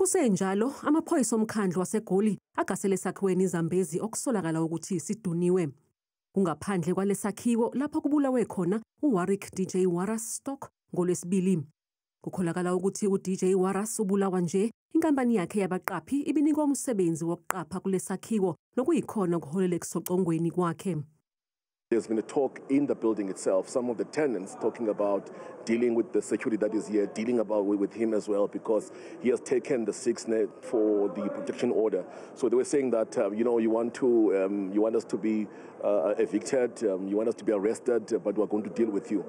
Kusenjalo, amaphoyisa omkhandlu waseGoli agasele esakhiweni iZambezi okusolakala ukuthi siduniwe. Kungaphandle kwalesakhiwo lapho kubulawe khona uWarwick DJ Wallace Stock ngoLwesibili. Kukholakala ukuthi uDJ Wallace ubulawa nje inkampani yakhe yabaqaphi ibinikwa umsebenzi wokuqapha kulesakhiwo nokuyikhona kuholele kusocongweni kwakhe. There's been a talk in the building itself, some of the tenants talking about dealing with the security that is here, dealing with him as well, because he has taken the 6 for the protection order. So they were saying that, you want us to be evicted, you want us to be arrested, but we're going to deal with you.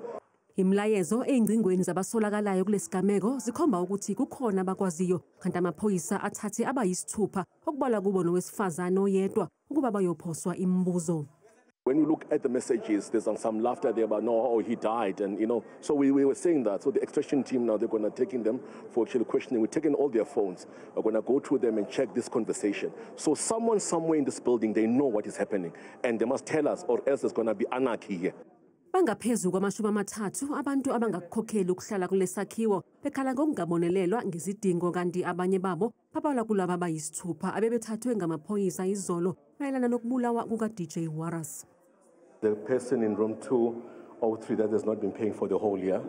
Imlayezo ey'ngcingweni zabasolakalayo kulesigameko zikhomba ukuthi kukhona abakwaziyo kanti amaphoyisa athathe abayisithupha okubalwa kubo nowesifazane oyedwa ukuba bayophoswa imibuzo. When we look at the messages, there's some laughter there about, no, he died. And, so we were saying that. So the extraction team now, they're going to take them for actually questioning. We're taking all their phones. We're going to go through them and check this conversation. So someone somewhere in this building, they know what is happening. And they must tell us, or else there's going to be anarchy here. Bangaphezu kwama-30 abantu abangakukhokheli ukuhlala kulesakhiwo bekhala ngokungabonelelwa ngezidingo kanti abanye babo babalwa kulabo abayisithupha abebethathwe ngamaphoyisa izolo mayelana nokubulawa kuka-DJ Wallace. The person in room 203 that has not been paying for the whole year,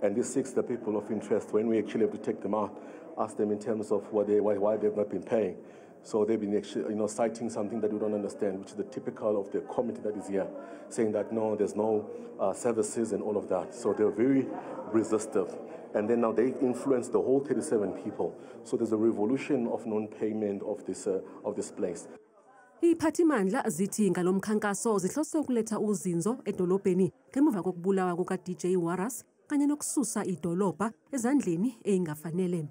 and these 6 the people of interest, when we actually have to take them out, ask them in terms of why they've not been paying. So they've been actually, citing something that we don't understand, which is the typical of the committee that is here, saying that no, there's no services and all of that. So they're very resistive. And then now they influence the whole 37 people. So there's a revolution of non-payment of this place. Iphathimandla zithi ngalomkhankaso zihlose ukuletha uzinzo edolobheni ngemuva kokubulawa kuka DJ Wallace kanye nokususa idolobha ezandleni eingafanele.